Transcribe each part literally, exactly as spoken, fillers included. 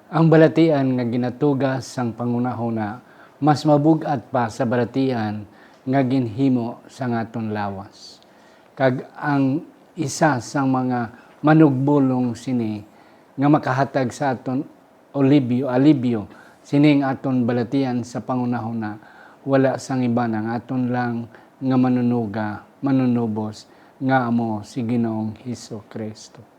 Ang balatian nga ginatuga sang panghunahuna mas mabug-at pa sa balatian nga ginhimo sa aton lawas. Kag ang isa sang mga manugbulong sini nga makahatag sa aton olibyo, alibyo sining aton balatian sa panghunahuna, wala sang iban ang aton lang nga manunuga, manunubos, nga amo si Ginoong Hesus-Kristo.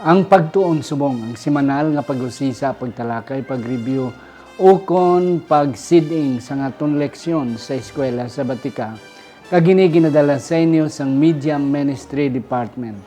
Ang pagtuon subong ang semanal nga pag-usisa, pagtalakay, pag-review, ukon pagsiding sa aton leksyon sa Eskwela Sabatika, kag ini ginadala sa inyo sang Media Ministry Department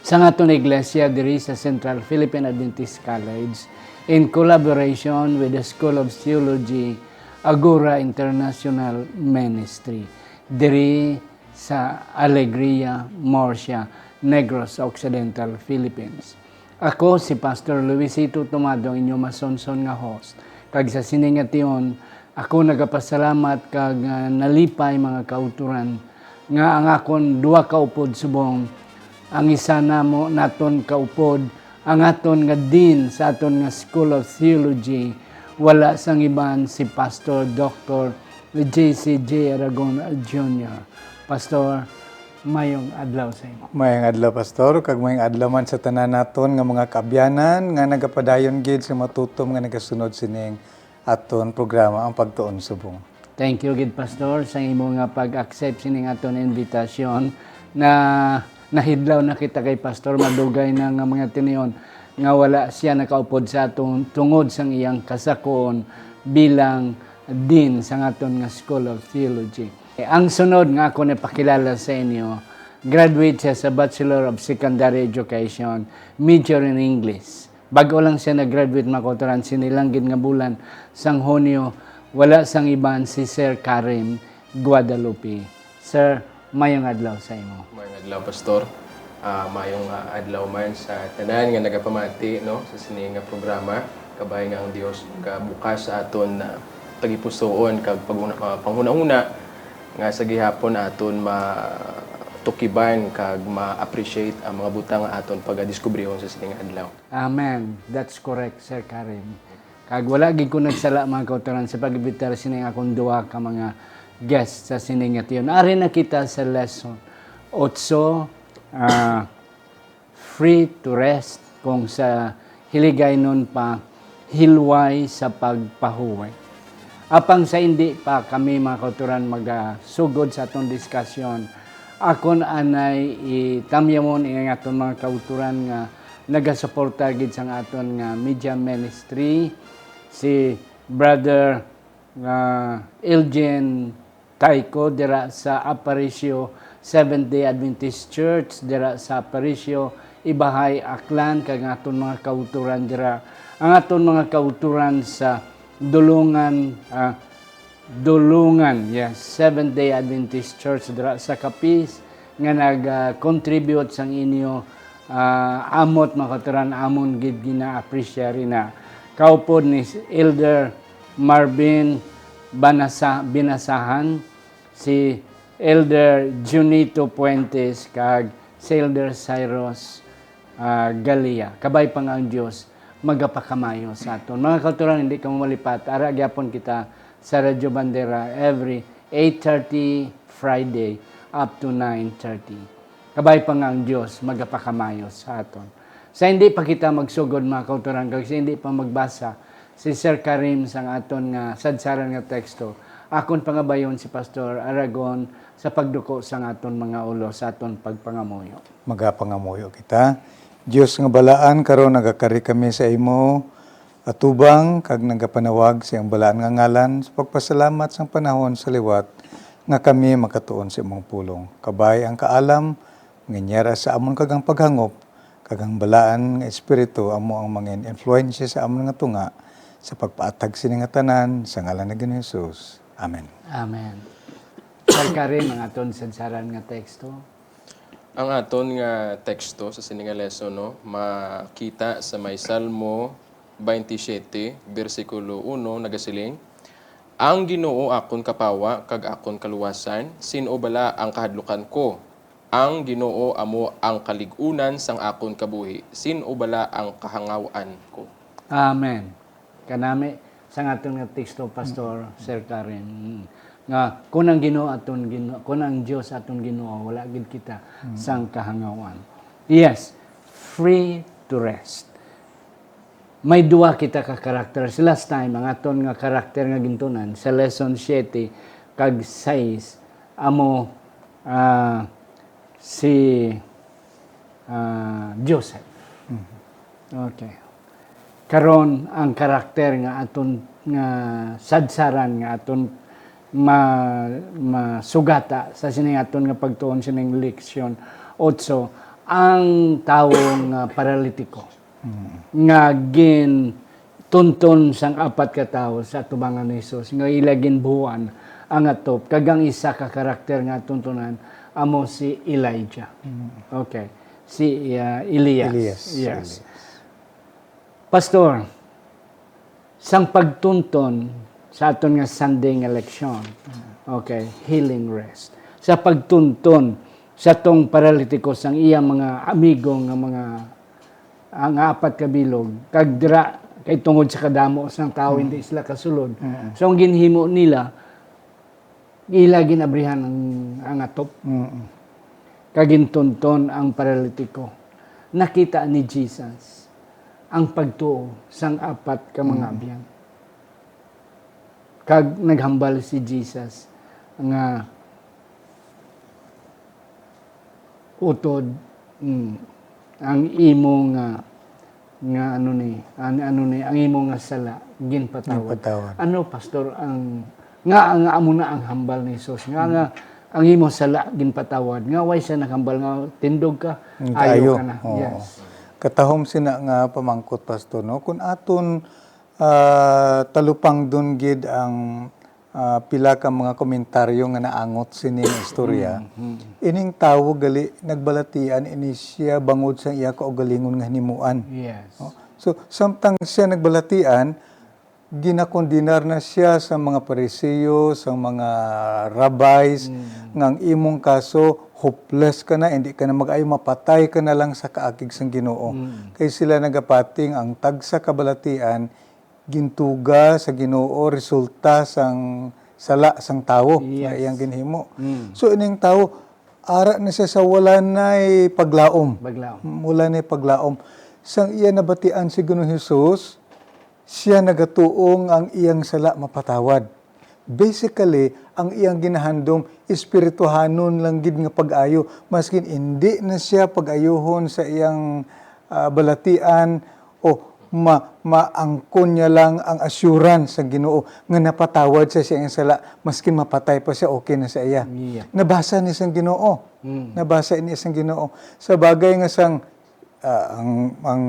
sang aton iglesia diri sa Central Philippine Adventist College in collaboration with the School of Theology, Agora International Ministry, diri sa Alegria, Murcia, Negros Occidental, Philippines. Ako si Pastor Luisito Tomado, inyo masunson nga host, kag sa sini nga tion, ako nagapasalamat kag, ah, nalipay, mga kauturan, nga ang akon duha ka upod subong, ang isa namo naton kaupod, ang aton nga dean sa aton nga School of Theology, wala sang iban si Pastor Doctor J C J Aragon Junior Pastor, mayong adlaw sa imo. Mayong adlaw, Pastor, kag mayong adlaw man sa tanan naton nga mga kaabyanan nga nagapadayon gid sa matutom nga nagasunod sining aton programa, Ang Pagtuon Subong. Thank you gid, Pastor, sa imo nga pag-accept sining aton invitation. Na nahidlaw na kita kay Pastor, madugay na nga mga tion nga wala siya nakaupod sa aton tungod sang iyang kasakuon bilang dean sang aton nga School of Theology. Ang sunod nga ako napakilala sa inyo, graduate siya sa Bachelor of Secondary Education, major in English. Bag-o lang siya nag-graduate, mga kauturan, sini lang gid nga bulan sang Hunyo, wala sang iban si Sir Karim Guadalupe. Sir, mayong adlaw sa imo. Mayong adlaw, Pastor. Ah, mayong, ah, adlaw man sa tanan nga nagapamati, no, sa sini nga programa. Kabay nga ang Dios gabukas sa aton, ah, tagipusoon kag pag-, ah, panghunahuna nga sa gihapon aton matukiban kag ma-appreciate ang mga butang nga aton pagadiskubrihon sa sini nga adlaw. Amen. That's correct, Sir Karim. Kag wala gid ko nagsala, mga kauturan, sa pag-imbitar sining akong duha ka mga guest sa sining nga tion. Ari na kita sa lesson otso, ah, free to rest, kung sa Hiligaynon pa, hilway sa pagpahuway. Apang sa indi pa kami, mga kauturan, magasugod sa atong diskasyon, akon anay itamyamon ang aton mga kauturan nga nagasuporta gid sang aton nga media ministry, si Brother, ah, Elgin Tayco dira sa Aparicio Seventh Day Adventist Church dira sa Aparicio, Ibahay, Aklan, kag ang aton mga kauturan dira, ang aton mga kauturan sa Dulungan, ah, Dulungan, yes, Seventh Day Adventist Church dira sa Capiz, nga nag, ah, contribute sang inyo, ah, amot, mga kauturan, amon gid gina-appreciate na. Kaupod ni Elder Marvin Banasa-, Binasahan, si Elder Junito Puentes, kag si Elder Cyrus, ah, Galia. Kabay pa nga ang Dios magapakamayo sa aton. Mga kauturan, hindi kamo malipat. Ara gyapon kita sa Radyo Bandera every eight thirty Friday up to nine thirty. Kabay pa nga ang Dios magapakamayo sa aton. Sa hindi pa kita magsugod, mga kauturan, kag sa hindi pa magbasa si Sir Karim sang aton nga sadsaran nga teksto, akon pangabayon si Pastor Aragon sa pagduko sang aton mga ulo sa aton pagpangamuyo. Magapangamuyo kita. Dios nga balaan, karon nagakari kami sa imo atubang kag nagapanawag sa iyang balaan nga ngalan sa pagpasalamat sang panahon sa liwat nga kami makatuon sa imong pulong. Kabay ang kaalam, manginyara sa amon kag ang paghangop, kag ang balaan nga espiritu amo ang mangin influensya sa amon nga tunga sa pagpaatag sini nga tanan sa ngalan ni Ginoong Jesus. Amen. Amen. Sir Karim, ang aton sadsaran nga teksto. Ang aton nga teksto sa sini nga lesson, no, makita sa may Salmo twenty-seven, bersikulo uno, nagasiling, "Ang Ginoo akon kapawa kag akon kaluwasan, sin-o bala ang kahadlukan ko? Ang Ginoo amo ang kalig-unan sang akon kabuhi, sin-o bala ang kahangaw-an ko?" Amen. Kanami, sang aton nga teksto, Pastor, mm, Sir Karen, mm, nga kun ang Ginoo aton Ginoo, kun ang Dios aton Ginoo, wala gid kita, mm, sang kahangawan. Yes, free to rest. May duwa kita ka characters. Last time, ang aton nga character nga gintunan sa lesson siete kag sais amo, ah, si, ah, Joseph. Mhm. Okay. Karon, ang karakter nga aton nga sadsaran nga aton ma-, masugata sa sining aton nga pagtuon sining leksyon otso, ang tawo nga paralitiko, mm, nga gintunton sang apat ka tawo sa atubangan ni Jesus, nga ila ginbuhan ang atop, kag ang isa ka karakter nga tuntunan amo si Elijah. Mm. Okay. Si, ah, Elias. Elias. Yes. Elias. Pastor, sang pagtunton sa aton nga Sunday nga leksyon, okay, healing rest. Sa pagtunton sa tong paralitiko sang iya mga amigo nga mga, ang apat ka bilog, kag dira kay tungod sa kadamo sang tawo, mm, hindi sila kasulod. Mm. So, ang ginhimo nila, ila ginabrihan ang, ang atop. Mm. Kag gintunton ang paralitiko. Nakita ni Jesus ang pagtuo sang apat ka mga, mm, abyan. Kag naghambal si Jesus nga, "Utod, mm, ang imo nga, nga ano ni, an-, ano ni, ang imo nga sala ginpatawad." Ginpatawad. Ano, Pastor, ang, nga, nga amo na ang hambal ni Jesus? Nga, mm, nga ang imo sala ginpatawad? Nga way siya naghambal nga tindog ka, mm, ayo, ayo ka na. Oo. Yes. Katahom sina nga pamangkot, Pastor, no? Kung aton, ah, talupangdon gid ang ah, pila ka mga komentaryo nga naangot sini nga istorya. Mm, mm. Ining tawo gali nagbalatian ini siya bangod sa iya kaugalingon nga hinimuan. Yes. No? So, samtang siya nagbalatian, ginakondenar na siya sa mga Pariseo, sa mga rabbis, mm, nga ang imong kaso, hopeless ka na, hindi ka na mag-ayo, mapatay ka na lang sa kaakig sang Ginoo. Mm. Kay sila nagapating ang tagsa ka balatian, gintuga sa Ginoo resulta sang sala sang tawo nga, yes, iyang ginhimo. Mm. So, ining tawo, ara na siya sa wala na'y paglaom. Paglaom. Wala na'y paglaom. Sang iya nabatian si Ginoong Jesus, siya nagatuo nga ang iyang sala mapatawad. Basically, ang iyang ginahandom, espirituhanon lang gid nga pag-ayo. Maskin indi na siya pag-ayuhon sa iyang, ah, balatian, o ma-, maangkon niya lang ang assurance sa Ginoo nga napatawad siya sa iyang sala, maskin mapatay pa siya, okay na sa iya. Yeah. Nabasa ni sang Ginoo. Mm. Nabasa ini sang Ginoo. Sa bagay nga sang, ah, ang, ang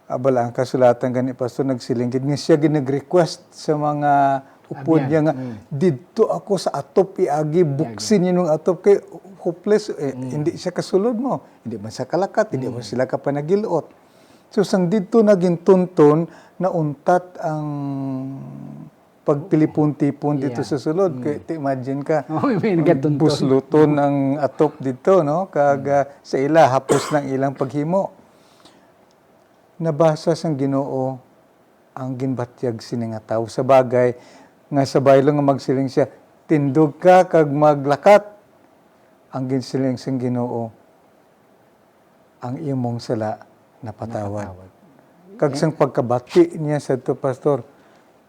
Abala, ang kasulatan gani, Pastor, nagsiling gid nga siya gid nag-request sa mga upod niya nga, mm, "Didto ako sa atop iagi, iagi, buksi ninyo ang atop," kay hopeless, eh, mm, hindi siya kasulod mo. Hindi man siya kalakat, hindi man, mm, sila kapanagilot. So, sang didto na gintunton, nauntat ang pagtilipon-tipon dito, yeah, sa sulod. Mm. Kay, ti-, imagine ka, oh, may nagatuntun, busluton ang atop dito, no? Kag, mm, ah, sa ila, hapos lang ilang paghimo. Nabasa sang Ginoo ang ginbatyag sini nga tawo. Sa bagay, nga sa baylo nga magsiling siya, "Tindog ka kag maglakat." Ang ginsiling sang Ginoo, "Ang imong sala napatawad." Napatawad. Kag sang pagkabati niya sadto, Pastor,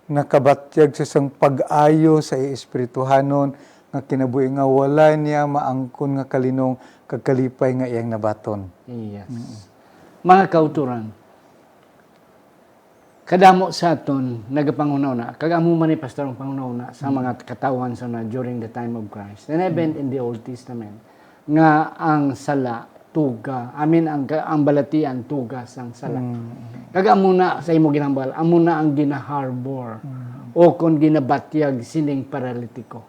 nakabatyag siya sang pag-ayo sa iya espirituhanon nga kinabuhi nga wala niya maangkon nga kalinong kag kalipay nga iyang nabaton. Yes. Mm. Mga kauturan, Kadamo sa aton nagapanghunahuna, kag amo man ni Pastor ang panghunahuna sa mga katawhan sa una during the time of Christ, and even in the Old Testament, nga ang sala tuga, I mean, ang, ang balatian tuga sang sala. Kag amo na sa imo ginhambal, amo na ang ginaharbor o kon ginabatyag sining paralitiko.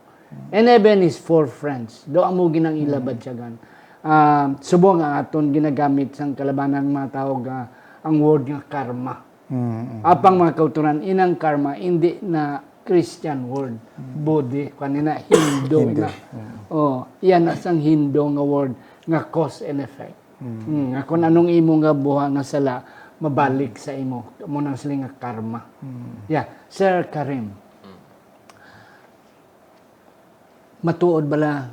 And even his four friends, do amo ginang ila batyagan. Ah, subong ang aton ginagamit sang kalabanan nga mga tao nga ang word nga karma. Apang mga kauturan, inang karma, hindi na Christian word. Budi, kanina, Hindu Hindu. na. Oh, iya na sang Hindu nga word nga cause and effect. Mm, nga kung anong imo nga buha nga sala, mabalik sa imo. Amo nang siling nga karma. Yeah, Sir Karim. Matuod bala,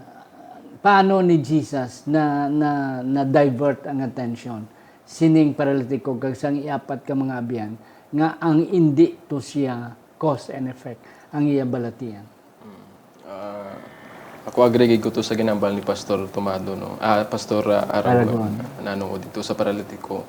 paano ni Jesus na, na, na-divert ang atensyon sining paralitiko kag sang iapat ka mga abyan nga ang indi to siya cause and effect ang iya balatian? Mm. Ah, ako agree gid ko to sa ginhambal ni Pastor Tomado, no? Ah, Pastor, ah, Aragon, Aragon. Nanong dito sa paralitiko.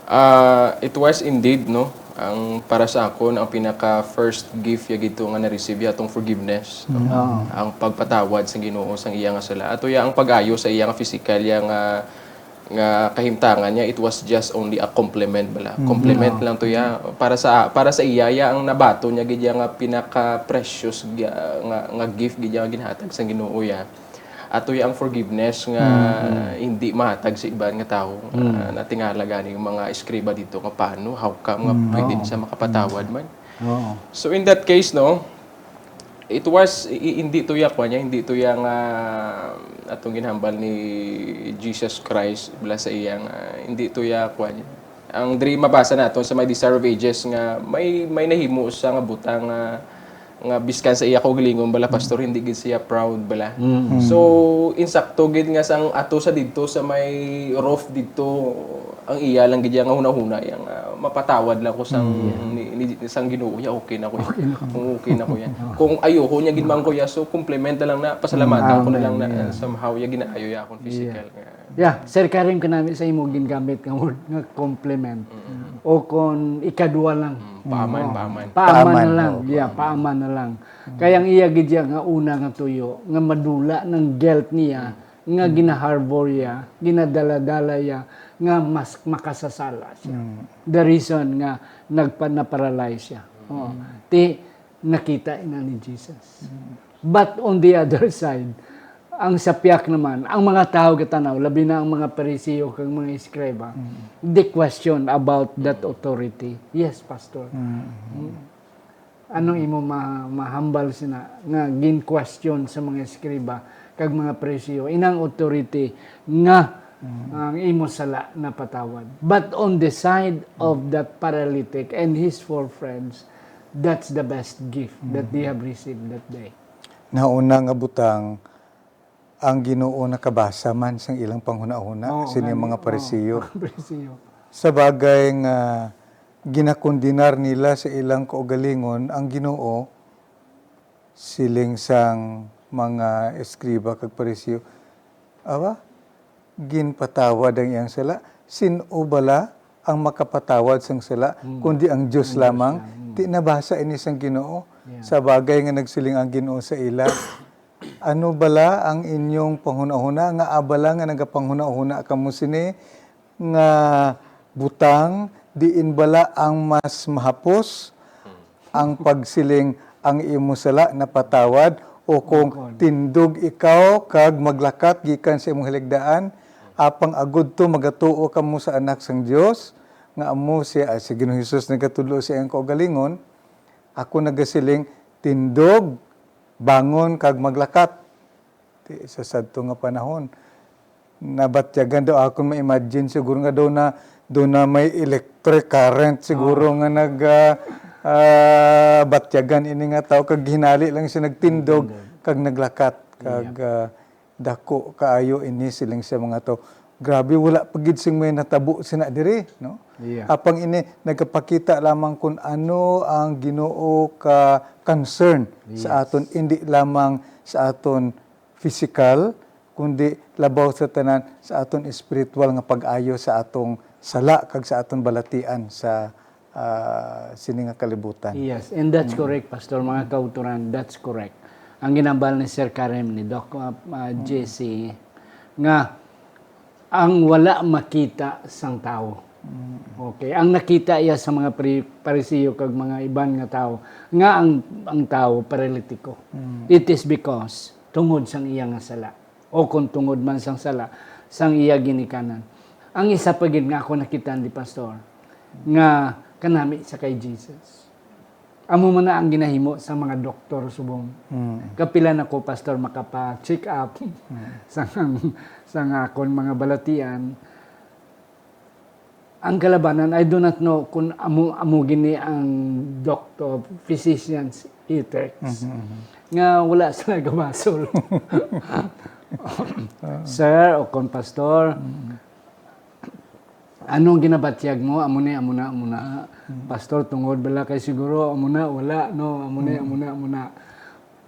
Ah, it was indeed, no, ang para sa akon, ang pinaka first gift ya gito nga na-receive ya atong forgiveness, no? Oo. Ang pagpatawad sa Ginoo sang iya nga sala. Ato ya ang pag-ayo sa iya nga physical ya nga, nga kahimtangan niya, it was just only a compliment bala. Mm. Compliment lang to ya para sa, para sa iya ya ang nabaton niya gid ya nga pinaka precious ya nga, nga gift gid ya nga ginhatag sang Ginoo ya. Ato ya ang forgiveness nga Mm, mm. hindi mahatag sa iban nga tawo. Mm. Ah, natingala gani yung mga eskriba dito nga paano, how come nga Mm, pwede oo. na siya makapatawad Mm. man? Oo. So, in that case, no, it was, i-, i-, hindi to ya, kwan niya, hindi to ya nga atong ginhambal ni Jesus Christ, bala sa iya nga, hindi to ya, kwan niya. Ang diri mabasa nato sa may Desire of Ages nga may, may nahimo sa nga butang nga, nga biskan sa iya kaugalingon bala, Pastor, hindi gid siya proud bala. Mm. So, insakto gid nga sang ato sa didto sa may roof didto, ang iya lang gid iya nga hunahuna, iya nga mapatawad lang ko sang Mm. ni, ni, sang Ginoo, ya, okay na ko ya. Okay na ko. Kung okay na ko ya. Kung ayoko niya gid man ko ya, so compliment na lang na, pasalamatan ko na Amen. lang na, Yeah. somehow, ya ginaayo ya akong physical Yeah. nga. Yeah, Sir Karim, kanami sa imo gingamit nga word nga compliment. Mm. O kon ikadua lang. Mm, paaman, Oo. paaman. Paaman Paaman, na lang. oo. Yeah, paaman na lang. Mm. Kaya ang iya gid siya nga una nga tuyo, nga madula ng guilt niya, Mm. nga Mm. ginaharbor niya, ginadala-dala niya, nga mas makasasala siya. Mm. The reason nga nagpa-, na-paralyze siya. Oo. Mm. Ti, nakita ina ni Jesus. Mm. But on the other side, ang sapyak naman, ang mga tawo gatanaw, labi na ang mga Pariseo kag mga eskriba, Mm. they question about that Mm. authority. Yes, Pastor. Mm. Mm. Anong imo ma-, mahambal sina nga gin-question sa mga eskriba kag mga Pariseo inang authority nga Mm. ang imo sala napatawad? But on the side of Mm. that paralytic and his four friends, that's the best gift that they Mm. have received that day. Nauna nga butang, ang Ginoo nakabasa man sang ilang panghunahuna Oo, sini nga mga ni-, Pariseo. oo, Pariseo. Sa bagay nga ginakondenar nila sa ilang kaugalingon ang Ginoo, siling sang mga eskriba kag Pariseo, "Awa, ginpatawad ang iyang sala. Sin-o bala ang makapatawad sang sala, Mm. kundi ang Dios Ang Dios lamang?" lang. Mm. Ti nabasa ini sang Ginoo, Yeah. sa bagay nga nagsiling ang Ginoo sa ila, "Ano bala ang inyong panghunahuna? Ngaa bala nga nagapanghunahuna kamo sini nga butang? Diin bala ang mas mahapos ang pagsiling, 'Ang imo sala napatawad,' o kung, Bukod. 'Tindog ikaw kag maglakat gikan sa imong haligdaan'? Apang agud to magatuo kamo sa Anak sang Dios, nga amo siya, ah, si Ginoong Jesus nagatudlo sa iyang kaugalingon, ako nagasiling, 'Tindog, bangon kag maglakat.'" Ti, sa sadto nga panahon, nabatyagan daw, akon ma-imagine siguro nga daw na, daw na may electric current siguro Ah. nga nag, ah, ah, batyagan ini nga tawo, kag hinali lang siya nagtindog, Nagtindog. kag naglakat, kag, Yep. ah, dako kaayo ini siling sa mga tawo. Grabe, wala pa gid sing may natabo sina diri, no? Yeah. Apang ini nagapakita lamang kung ano ang Ginoo ka concern sa Yes. aton, indi lamang sa aton pisikal, kundi labaw sa tanan sa aton espiritual nga pag-ayo sa atong sala kag sa aton balatian sa ah, sini nga kalibutan. Yes, and that's correct, Pastor. Mga kauturan, that's correct. Ang ginambal ni Sir Karim, ni Doc uh, uh, J C, nga ang wala makita sang tawo. Okay, ang nakita iya sa mga pri- Pariseo kag mga iban nga tawo, nga ang ang tawo paralitiko. It is because tungod sang iya nga sala, o kung tungod man sang sala sang iya ginikanan. Ang isa pa gid nga ako nakita, di Pastor, nga kanami sa kay Jesus. Amo man na ang ginahimo sa mga doktor subong. Kapila na ko, Pastor, makapa-check up sa, sa akon mga balatian. Ang kalabanan, I do not know kung amo, amo gini ang doctor, physician's ethics. Nga wala sila gabasol. Sir, o kon pastor, anong ginabatyag mo? Amo ni, amo na, amo na. Pastor, tungod bala kay siguro, amo na, wala, no? Amo ni, amo na, amo na.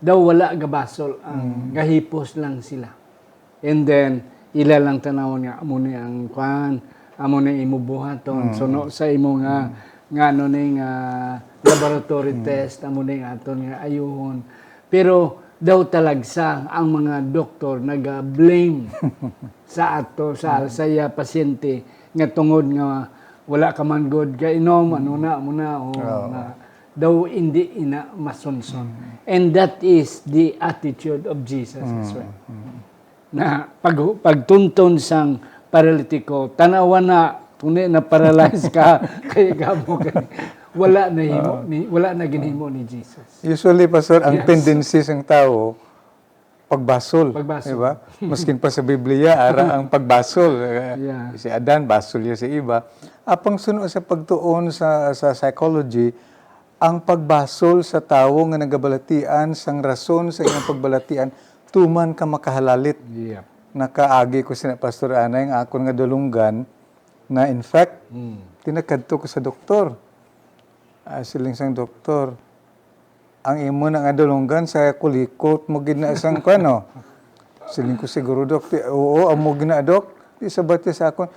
Daw wala gabasol ang gahipos lang sila. And then, ila lang tanawon nga, amo ni ang kwan, amo ni imo buhaton. Suno sa imo nga, nga ano ni nga laboratory test, amo ni nga aton nga ayuhon. Pero daw talagsa ang mga doktor naga-blame sa ato, sa, sa iya pasyente nga tungod nga wala ka man gud kainom, ano na, amo na, o na, daw hindi ina masunson. And that is the attitude of Jesus as well. Na pag, pagtunton sang paralitiko, tanawa na, kung di na paralyze ka, kay gamo ka. Wala na himo ni, wala na ginhimo ni Jesus. Usually, Pastor, ang tendency sang tawo, pagbasol. Pagbasol. Di ba? Maskin pa sa Biblia, ara ang pagbasol. Eh, Yeah. Si Adan, basol niya sa iba. Apang suno sa pagtuon sa, sa psychology, ang pagbasol sa tawo nga nagabalatian sang rason sa iyang pagbalatian, tuman ka makahalalit. Yeah. Nakaagi ko sina Pastor Anay nga akon nga dulunggan na in fact, tinakadto ko sa doktor. Ah, siling sang doktor, ang imo na nga dulunggan sa kulikot mo gid na sang kuno. Siling ko, "Siguro, Dok." Ti-, "Oo, amo gid na, Dok." Di sa bati sa akon,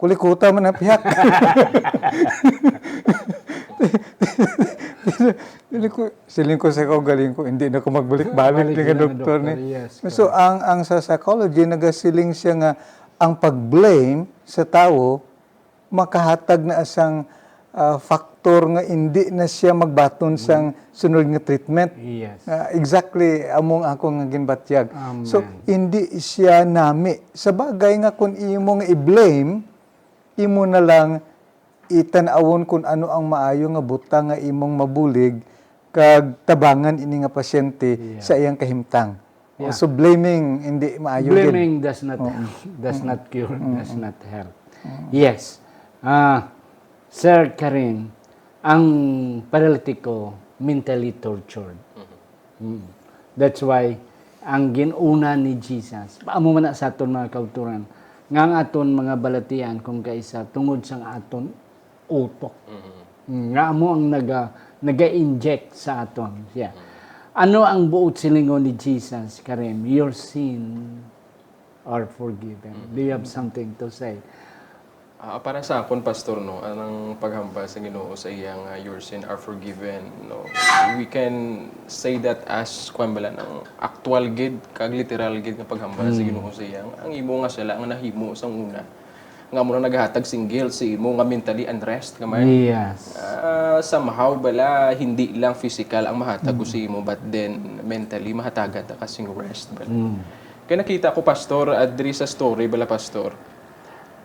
"Kulikuta man ang pihak." Siling ko, siling ko sa kaugaling ko, "Hindi na ko magbalik-balik Balik ni nga na nga doktor ni." doktor, yes, So, ang, ang sa psychology, nagasiling siya nga ang pag-blame sa tawo makahatag na sang, ah, factor nga hindi na siya magbaton sang sunod nga treatment. Yes. Ah, exactly, among ako nga ginbatyag. Amen. So, hindi siya nami. Sa bagay nga kung imo nga i-blame, imo na lang itan-awon kung ano ang maayo nga butang nga imong mabulig kag tabangan ini nga pasyente Yeah. sa iyang kahimtang. Yeah. So, blaming hindi maayo gid. Blaming does not does not cure, does not help. Yes. Ah, Sir Karim, ang paralitiko mentally tortured. Mm. That's why ang ginuna ni Jesus, amo man na sa aton mga kauturan, nga ang aton mga balatian kung kaisa tungod sang aton utok. Mm, nga amo ang naga, naga-inject sa aton. Yeah. Ano ang buot silingon ni Jesus, Karim? Your sin are forgiven. Do you have something to say? Ah, para sa akon, Pastor, no, ang paghambal sa Ginoo sa iya nga "Your sin are forgiven," no, we can say that as, kwan bala, ang aktual gid kag literal gid nga paghambal sa Ginoo sa iya, ang imo nga sala nga nahimo sang una, nga amo na naghatag sing guilt sa imo nga mentally unrest ka man. Yes. Ah, somehow bala, hindi lang physical ang mahatag ko sa imo, but then mentally mahatagan ta ka sing rest bala. Kay nakita ko, Pastor, ah, diri sa story bala, Pastor,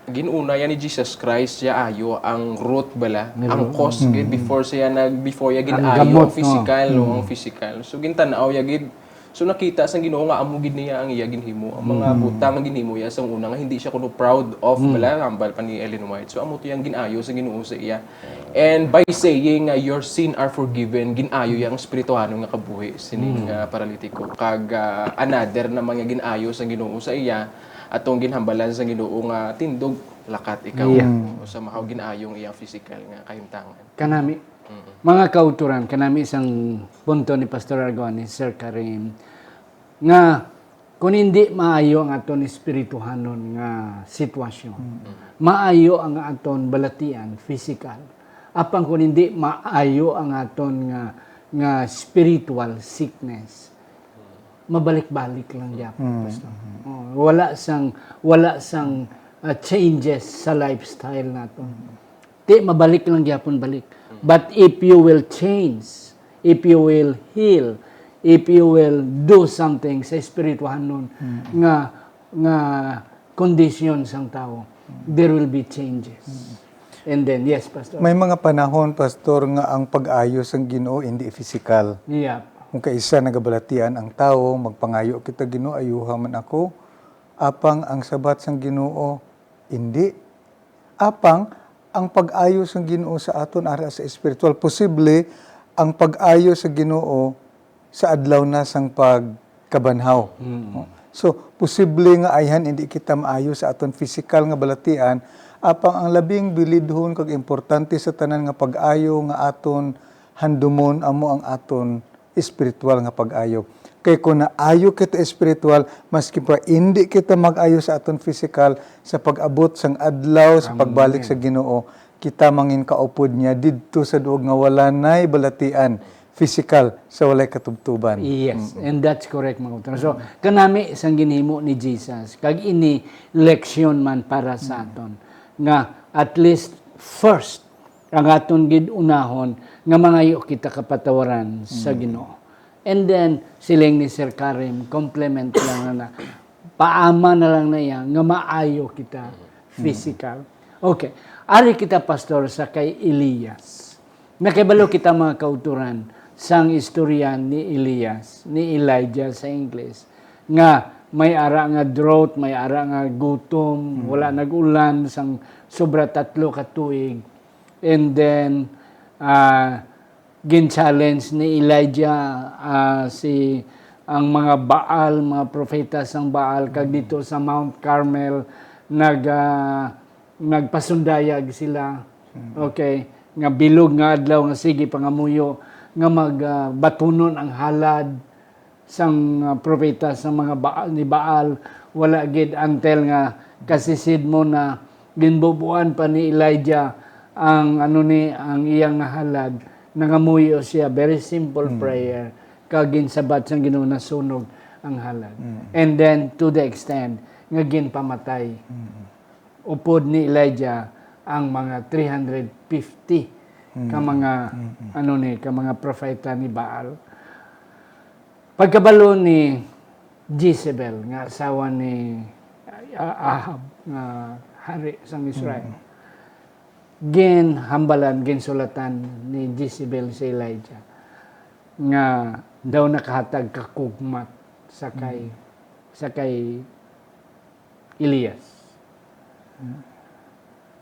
ginuna ya ni Jesus Christ ya ayo ang root bala, ang cause gid before siya nag before ya gin-ayo ang physical, no, ang physical. So gintan-aw ya gid. So nakita sang Ginoo nga amo gid niya ang iya ginhimo, ang mga butang nga ginhimo ya sang una nga hindi siya kuno proud of bala, hambal pa ni Ellen White. So amo to yang gin-ayo sa Ginoo sa iya. And by saying nga, "Your sin are forgiven," gin-ayo ya ang espirituhanon nga kabuhi sining ah, paralitiko. Kag ah, another naman nga gin-ayo sa Ginoo sa iya, atong ginhambalan sa Ginoo nga, "Tindog, lakat ikaw." Yeah. O, sa mahaw gin-ayo ang iyang physical nga kahimtangan. Kanami, mga kauturan, kanami isang punto ni Pastor Argon, ni Sir Karim, nga kung hindi maayo ang aton espirituhanon nga sitwasyon, maayo ang aton balatian, physical, Apang kung hindi maayo ang aton nga, nga spiritual sickness, mabalik-balik lang gyapon, Mm. Pastor. Oh, wala sang, wala sang, ah, changes sa lifestyle naton. Ti mabalik lang gyapon balik. But if you will change, if you will heal, if you will do something sa espirituhanon nga, nga kondisyon sang tawo, there will be changes. And then, yes, Pastor. May mga panahon, Pastor, nga ang pag-ayo sang Ginoo hindi pisikal. Yeah. Kung kaisa nagabalatian ang tawo, magpangayo kita, "Ginoo, ayuha man ako." Apang ang sabat sang Ginoo, hindi. Apang ang pag-ayo sang Ginoo sa aton ara sa espiritual, posible ang pag-ayo sa Ginoo sa adlaw na sang pagkabanhaw. Mm. So, posible nga ayhan hindi kita maayo sa aton pisikal nga balatian, apang ang labing bilidhon kag importante sa tanan nga pag-ayo nga aton handumon amo ang aton espiritual nga pag-ayo. Kay kung naayo kita espiritual, maski pa hindi kita mag-ayo sa aton pisikal, sa pag-abot sang adlaw sa pagbalik Amen. sa Ginoo, kita mangin kaupod niya didto sa duog nga wala nay balatian, pisikal, sa walay katubtuban. Yes, and that's correct, mga utro. So, kanami sang ginhimo ni Jesus, kag ini leksyon man para sa aton, nga at least first, ang aton gid unahon nga mangayo kita kapatawaran sa Ginoo. And then, siling ni Sir Karim, complement lang na, paama na lang na iya nga maayo kita physical. Okay. Ari kita, Pastor, sa kay Elias. Nakibalo kita, mga kauturan, sang istorya ni Elias, ni Elijah sa English, nga may ara nga drought, may ara nga gutom, wala nag-ulan sang sobra tatlo ka tuig. And then, ah, gin-challenge ni Elijah, ah, si, ang mga Baal, mga propeta sang Baal, kag dito sa Mount Carmel, nag, ah, nagpasundayag sila. Okay, nga bilog nga adlaw nga sige pangamuyo nga mag, ah, batunon ang halad sang, ah, propeta sang mga Baal, ni Baal. Wala gid, until nga kasisid mo na ginbubuan pa ni Elijah ang, ano ni, ang iyang halad. Nangamuyo siya, very simple prayer, kag ginsabat sang Ginoo, nasunog ang halad. And then, to the extent nga ginpamatay upod ni Elijah ang mga three hundred fifty ka mga, ano ni, ka mga propeta ni Baal. Pagkabalo ni Jezebel, nga asawa ni, ah, Ahab, nga hari sang Israel, ginhambalan, ginsulatan ni Jezebel si Elijah nga daw nakahatag ka kugmat sa kay, sa kay Elias.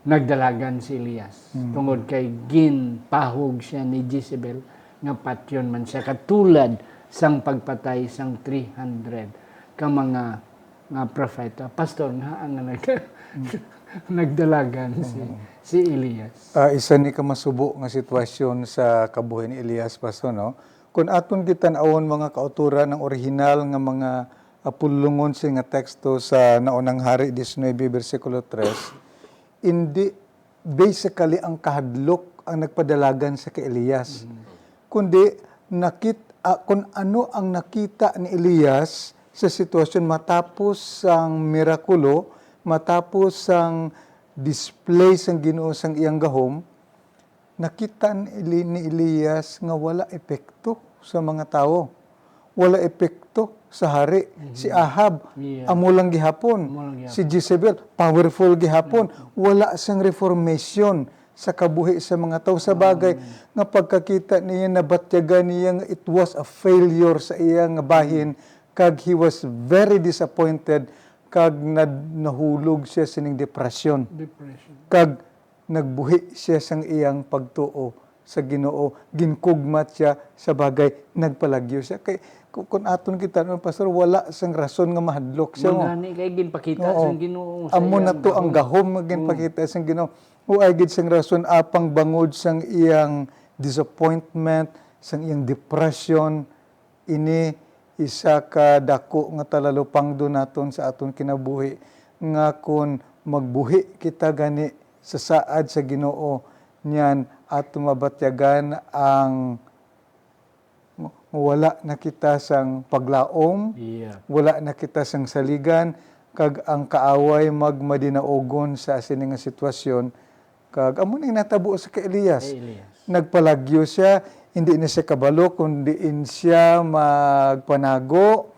Nagdalagan si Elias tungod kay ginpahog siya ni Jezebel nga patyon man siya, katulad sang pagpatay sang three hundred ka mga, nga propeta. Pastor, nga ang nag-, nagdalagan si, si Elias. Ah, isa ni ka masubo nga sitwasyon sa kabuhi ni Elias, Pastor, no? Kung aton gitan-awon, mga kauturan, ang orihinal nga mga, ah, pulongon sini nga teksto sa Naunang Hari diecinuebe, bersikulo tres, hindi basically ang kahadlok ang nagpadalagan sa kay Elias, kundi nakit-, ah, kung ano ang nakita ni Elias sa sitwasyon matapos sang mirakulo, matapos sang display sang Ginoo sang iyang gahom, nakita ni Eli-, ni Elias nga wala epekto sa mga tawo. Wala epekto sa hari. Si Ahab, Yeah. amo lang gihapon. Amo lang gihapon. Si Jezebel, powerful gihapon. Wala sang reformation sa kabuhi sa mga tawo. Sa bagay, nga pagkakita niya, nabatyagan niya nga it was a failure sa iya nga bahin, kag he was very disappointed, kag nad-, nahulog siya sining depresyon. Depression. Kag nagbuhi siya sang iyang pagtuo sa Ginoo, ginkugmat siya, sa bagay, nagpalagyo siya. Kay, ku-, kun aton kita, no, Pastor, wala sang rason nga mahadlok siya, oh. Mangani kay ginpakita Oo. sang Ginoo sa Amo na iyang to ang gahom. Gahom nga ginpakita sang Ginoo. Uay gid sang rason, apang bangod sang iyang disappointment, sang iyang depression, ini isa ka dako nga talalupangdo naton sa aton kinabuhi, nga kun magbuhi kita gani sa saad sa Ginoo, niyan aton mabatyagan ang wala na kita sang paglaom, Yeah. wala na kita sang saligan, kag ang kaaway magmadinaugon sa sini nga sitwasyon. Kag amo na yung natabo sa kay Elias. Kay Elias. Nagpalagyo siya, hindi na siya kabalo kung diin siya magpanago.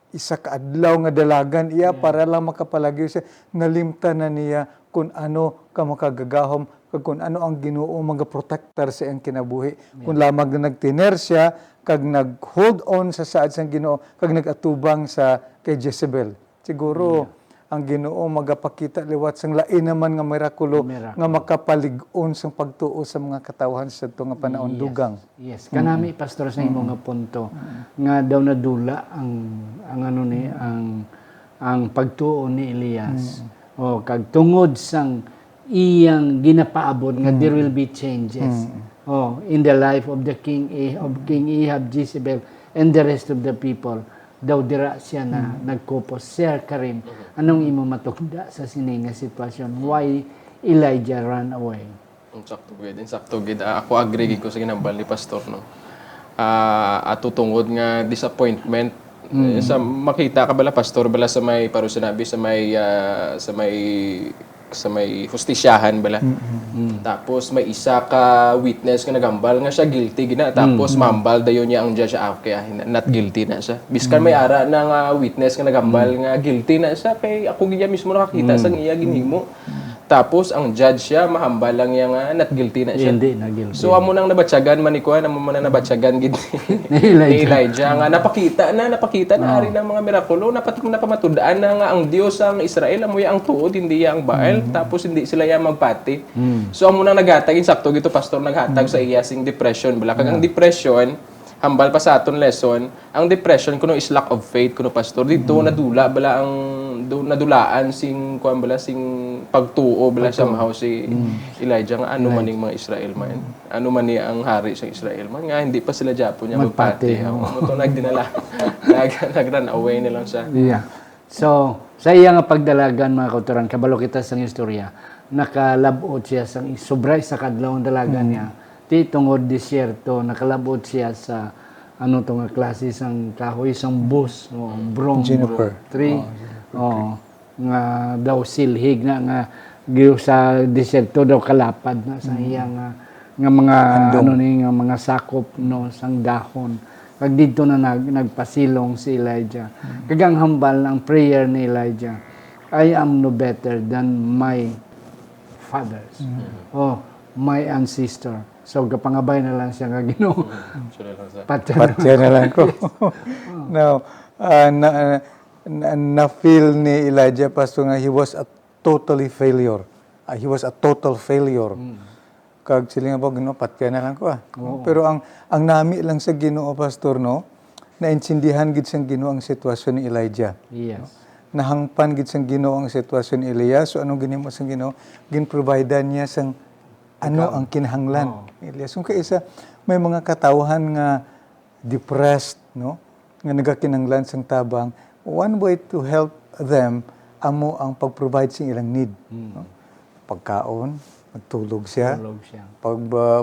Isa ka adlaw nga dalagan iya para lang makapalagyo siya. Nalimtan na niya kung ano ka makagagahom, kag kung ano ang Ginoo magaprotektar sa iyang kinabuhi. Kung lamang na nagtiner siya, kag nag-hold on sa saad sang Ginoo, kag nag-atubang sa kay Jezebel. Siguro, ang Ginoo magapakita liwat sang lain naman nga mirakulo Mirakulo. nga makapalig-on sang pagtuo sa mga katawhan sa ato nga panahon Yes. dugang. Yes. Kanami, Pastor, sa imo nga punto, nga daw nadula ang, ang ano ni, ang, ang pagtuo ni Elias. O, kag tungod sang iyang ginapaabot nga there will be changes. O, in the life of the king, A- of King Ahab, Jezebel, and the rest of the people, daw dira siya na nagkupos. Sir Karim, anong imo matugda sa sini nga sitwasyon? Why Elijah ran away? Insakto gid, insakto gid. Ah, ako agree gid ko sa ginhambal ni Pastor, no. Ah, ato tungod nga disappointment, eh, sa makita ka bala, Pastor, bala sa may, paro sinabi, sa may, ah, sa may, sa may hustisyahan bala. Tapos may isa ka witness nga naghambal nga siya guilty gina. Tapos mahambal dayon niya ang judge, ah, okay, ah, not guilty na siya. Biskan may ara na nga witness nga naghambal nga guilty na siya, kay ako gid mismo nakakita sa iya ginhimo. Tapos ang judge siya, mahambal lang niya nga not guilty na siya. Hindi na guilty. So amo nang nabatyagan man ni kuan, amo man ang nabatyagan gid Ni Elijah. ni Elijah nga napakita na, napakita na ari ng mga mirakulo, napat napamatud-an na nga ang Dios ang Israel, amo ya ang tuod, hindi ya ang Baal, tapos hindi sila ya magpati. So amo nang naghatag, insakto gito, Pastor, naghatag sa iya sing depression bala. Kag ang depression, hambal pa sa aton lesson, ang depression kuno is lack of faith kuno, Pastor. Dito nadula bala ang, do, nadulaan sing kuan bala, sing pagtuo bala somehow si Elijah nga ano man ning mga Israel man, ano man ni ang hari sa Israel man, nga hindi pa sila gyapon niya Magpati, magpati. no? Amo to nagdinala, nag nag-run away na lang siya. Yeah. So, sa iya nga pagdalagan, mga kautoran, kabalo kita sang istorya, nakalab-ot siya sang sobra isa ka adlaw ang dalagan niya. Ti tungod disyerto, nakalab-ot siya sa, ano to nga klase sang kahoy, sang bus, o, brong Juniper. Tree. Oh, Oh, nga daw silhig na nga giyo sa disyerto daw kalapad na sa iya nga, nga mga, Handong. Ano ni, nga mga sakop, no, sang dahon. Kag didto na nag-, nagpasilong si Elijah. Kag ang hambal, ang prayer ni Elijah, "I am no better than my fathers." Oh, my ancestor. So, gapangabay na lang siya nga, "Ginoo, Sure lang sa patyan." Patya na lang ko. Now, ah, na, na, na-feel ni Elijah, Pastor, nga he was a totally failure. Ah, he was a total failure. Kag sila nga ba, "Ginoo, patya na lang ko, ah." Pero ang, ang nami lang sa Ginoo, Pastor, no, naintindihan gid sang Ginoo ang sitwasyon ni Elijah. Yes. Nahangpan gid sang Ginoo ang sitwasyon ni Elias. So, anong ginhimo sang Ginoo? Ginprovidean niya sang ano ang kinahanglan ni Elias. Kung kaisa, may mga katawhan nga depressed, no? Nga nagakinahanglan sang tabang. One way to help them amo ang pag-provide sing ilang need, no? Pagkaon, magtulog siya. Tulog siya. Pag, uh,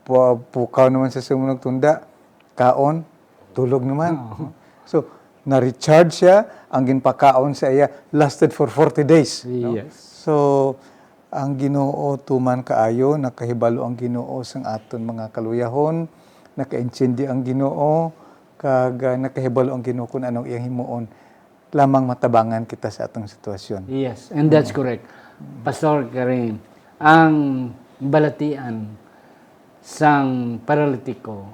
pu-, pukaw naman sa sumunod tunda, kaon, tulog naman. So, na-recharge siya, ang ginpakaon sa iya lasted for forty days, no? Yes. So, ang Ginoo tuman kaayo, nakahibalo ang Ginoo sang aton mga kaluyahon, nakaintindi ang Ginoo, kag, ah, nakahibalo ang Ginoo kung anong iyang himuon. Lamang matabangan kita sa atong sitwasyon. Yes, and that's correct. Pastor Karim, ang balatian sang paralitiko,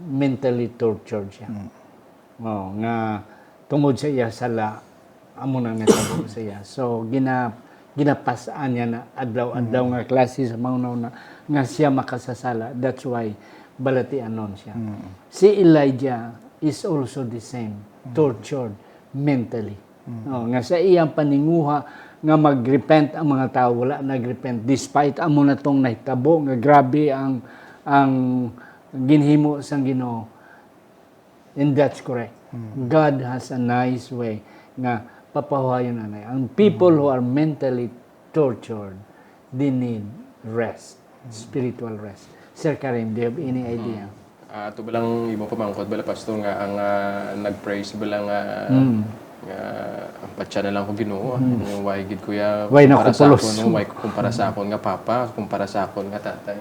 mentally tortured siya. Oh, nga tungod sa iya sala, amo na natabo sa iya. So, gina-, ginapas-an niya na adlaw-adlaw nga klase sa mga una nga siya makasasala. That's why balatianon siya. Si Elijah is also the same, tortured mentally. Oh, nga sa iyang paninguha nga mag-repent ang mga tawo, wala nag-repent despite amo na tong nahitabo nga grabe ang, ang ginhimo sang Ginoo. And that's correct. God has a nice way nga papahuwayon anay. Ang people who are mentally tortured, they need rest, spiritual rest. Sir Karim, do you have any idea? Ah, ato ba lang imo pamangkot bala, Pastor, nga ang ah, nag-praise bala nga Mm. nga ang patya na lang ko, Ginoo, ah. Why gid ko ya Why na kumpara ko sa pulos? Akon, why ko kumpara sa akon nga papa, kumpara sa akon nga tatay?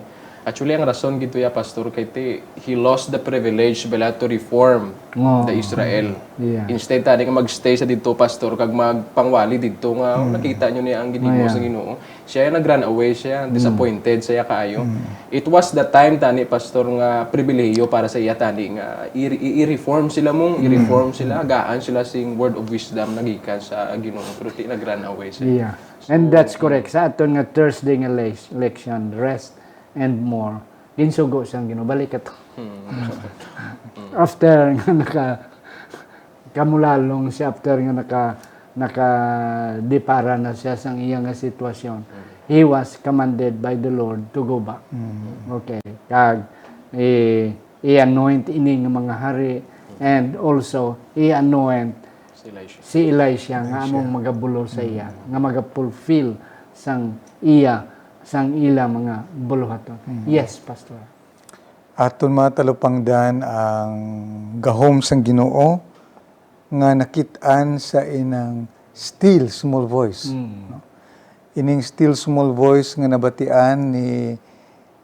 Actually, ang rason gid to ya, Pastor, kay ti, he lost the privilege bala to reform Oo. the Israel. Yeah. Instead tani nga magstay sa didto, Pastor, kag magpangwali didto nga nakita nyo niya ang ginhimo Yeah. sa Ginoo. Siya nagran away siya, disappointed siya kaayo. It was the time tani, Pastor, nga pribilehiyo para sa iya tani nga i- i- i-reform sila mong, i-reform sila, gaan sila sing word of wisdom nagikan sa Ginoo, pero ti nagran away siya. Yeah. And that's correct. Sa aton nga Thursday nga le- lection, rest and more, ginsugo sang Ginoo. Balik ka to. After nga naka kamulalong siya, after nga naka naka depara na siya sang iya nga sitwasyon, he was commanded by the Lord to go back. Okay. Kag i- i-anoint ini nga mga hari, and also i-anoint Si Elisha. si Elisha nga among magabulo sa iya, nga magapulfill sang iya, sang ila mga buluhaton. Yes, Pastor. Aton mga talupangdan ang gahom sang Ginoo nga nakit-an sa inang still small voice. Mm. No? Ining still small voice nga nabatian ni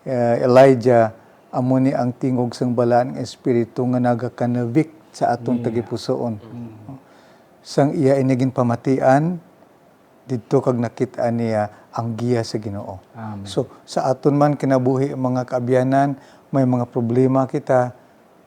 uh, Elijah, amo ni ang tingog sang Balaan nga Espiritu nga nagakanabik sa aton tagipusoon. Sang iya ini ginpamatian, didto kag nakit-an niya ang giya sa Ginoo. Amen. So, sa aton man kinabuhi, mga kaabyanan, may mga problema kita,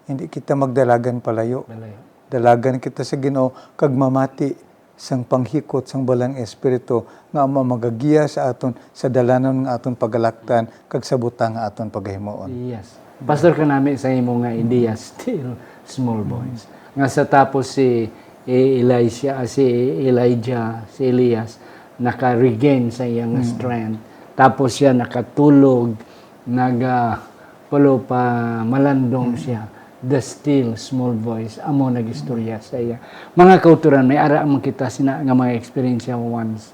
hindi kita magdalagan palayo. Palayo. Dalagan kita sa Ginoo kag mamati sang panghikot sang Balaan nga Espiritu nga amo ang magagiya sa aton sa dalanon nga aton pagalaktan kag sa butang nga aton pagahimuon. Yes. Pastor, kanami sa imo nga ideya, still small voice. Nga sa tapos si E- Elisha, ah, si Elijah, si Elias, naka-regain sa iyang strength. Tapos siya nakatulog, naga pulo pa malandong siya. The still small voice, amo nagistorya sa iya. Mga kauturan, may ara man kita sina nga mga eksperyensya once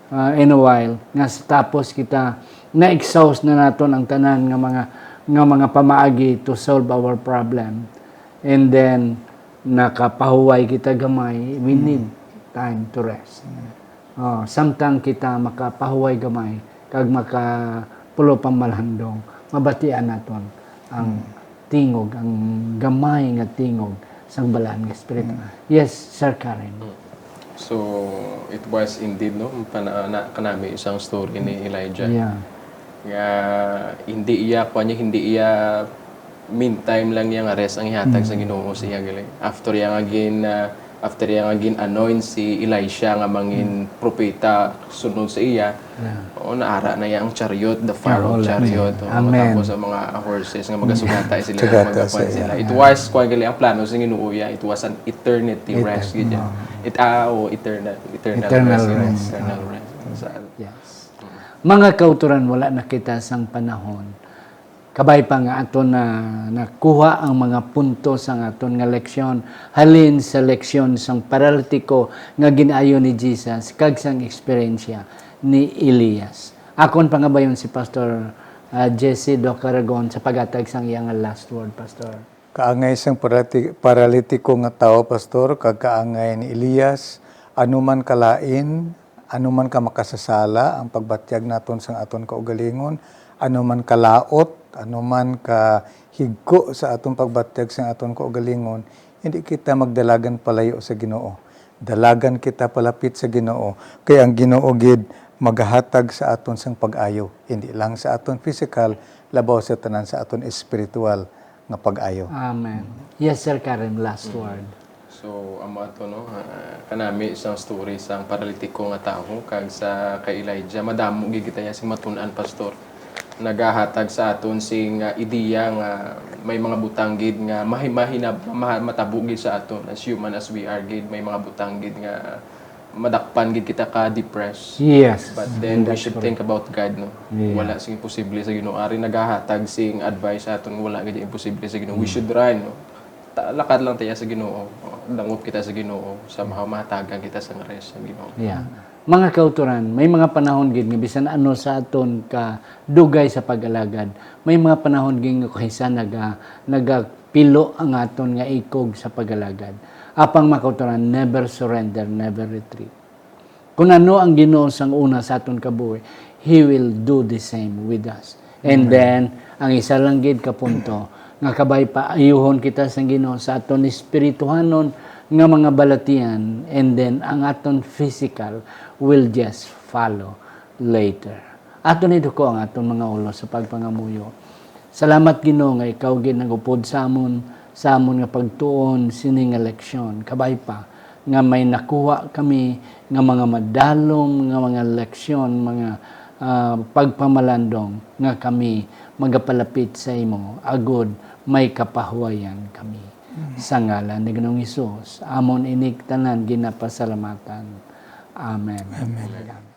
uh, in a while, nga sa tapos kita na-exhaust na naton ang tanan nga mga nga mga pamaagi to solve our problem. And then nakapahuway kita gamay, we need time to rest. Oh, samtang kita makapahuway gamay kag maka pulo pa malandong, mabatian naton ang tingog, ang gamay nga tingog sang Balaan nga Espiritu. Yes, Sir Karen. So, it was indeed, no, pana, na, kanami isang story ni Elijah. Yeah. Nga hindi iya, kuwan niya, hindi iya meantime lang niya nga rest ang ihatag sa Ginoo sa iya gali. After iya nga gin, ah, after iya nga gin-anoint si Elisha nga mangin propeta sunod sa iya, Yeah. o naara na iya ang chariot, the Pharaoh Pharaoh, chariot, yeah. o Amen. Matapos ang mga horses nga magasugata sila, Sugata magakuan sa sila. iya. It was, kuwan gali, ang plano sa Ginoo iya, it was an eternity Etern- rest gid yan. Oh. It, ah, oh, eternal, eternal, Eternal rest, rest. Eternal rest. Sa, Yes. Mga kauturan, wala na kita sang panahon. Kabay pa nga aton na nakuha ang mga punto sang aton nga leksyon, halin sa leksyon sang paralitiko nga gin-ayo ni Jesus kag sang eksperyensya ni Elias. Akon pangabayon si Pastor, ah, Jesse Docaragon sa paghatag sang iya nga last word, Pastor. Kaangay sang parati- paralitiko nga tawo, Pastor, kag kaangay ni Elias, ano man kalain, ano man ka makasasala ang pagbatyag naton sang aton kaugalingon, ano man kalaot, ano man ka higko sa aton pagbatyag sang aton kaugalingon, hindi kita magdalagan palayo sa Ginoo. Dalagan kita palapit sa Ginoo, kay ang Ginoo gid magahatag sa aton sang pag-ayo, hindi lang sa aton physical, labaw sa tanan sa aton espiritual nga pag-ayo. Amen. Yes, Sir Karen, last word. So, amo ato, no, ah, kanami isang story sang paralitiko nga tawo kag sa kay Elijah. Madamo gid kita iya sing matun-an, Pastor. Nagahatag sa aton sing ah, ideya nga may mga butang gid nga mahi- mahinab- maha- matabo gid sa aton as human as we are gid. May mga butang gid nga madakpan gid kita ka depressed. Yes. But then we That's should correct. think about God, no? Yeah. Wala sing imposible sa Ginoo. Ari nagahatag sing advice sa aton nga wala gid imposible sa Ginoo. We should run, no? Ta- lakad lang tayo sa Ginoo. O, dangop kita sa Ginoo. Somehow mahatagan kita sa rest sa Ginoo. Yeah. Mga kautoran, may mga panahon gid nga bisan ano sa aton ka dugay sa pag-alagad, may mga panahon gid nga kaysa naga nagapilo ang aton nga ikog sa pag-alagad. Apang, mga kautoran, never surrender, never retreat. Kung ano ang Ginoo sang una sa aton kabuhi, He will do the same with us. And then, ang isa lang gid ka punto, nga kabay pa ayuhon kita sang Ginoo sa aton espirituhanon nga mga balatian, and then ang aton physical will just follow later. Aton iduko ang aton mga ulo sa pagpangamuyo. Salamat, Ginoo, nga ikaw gid nagupod sa amon, sa amon nga pagtuon sini nga leksyon. Kabay pa nga may nakuha kami nga mga madalom nga mga leksyon, mga, ah, pagpamalandong nga kami magapalapit sa imo, agod may kapahuwayan kami. Sa ngalan ni Ginoong Hesus, amon inig tanan ginapasalamatan. Amen. Amen.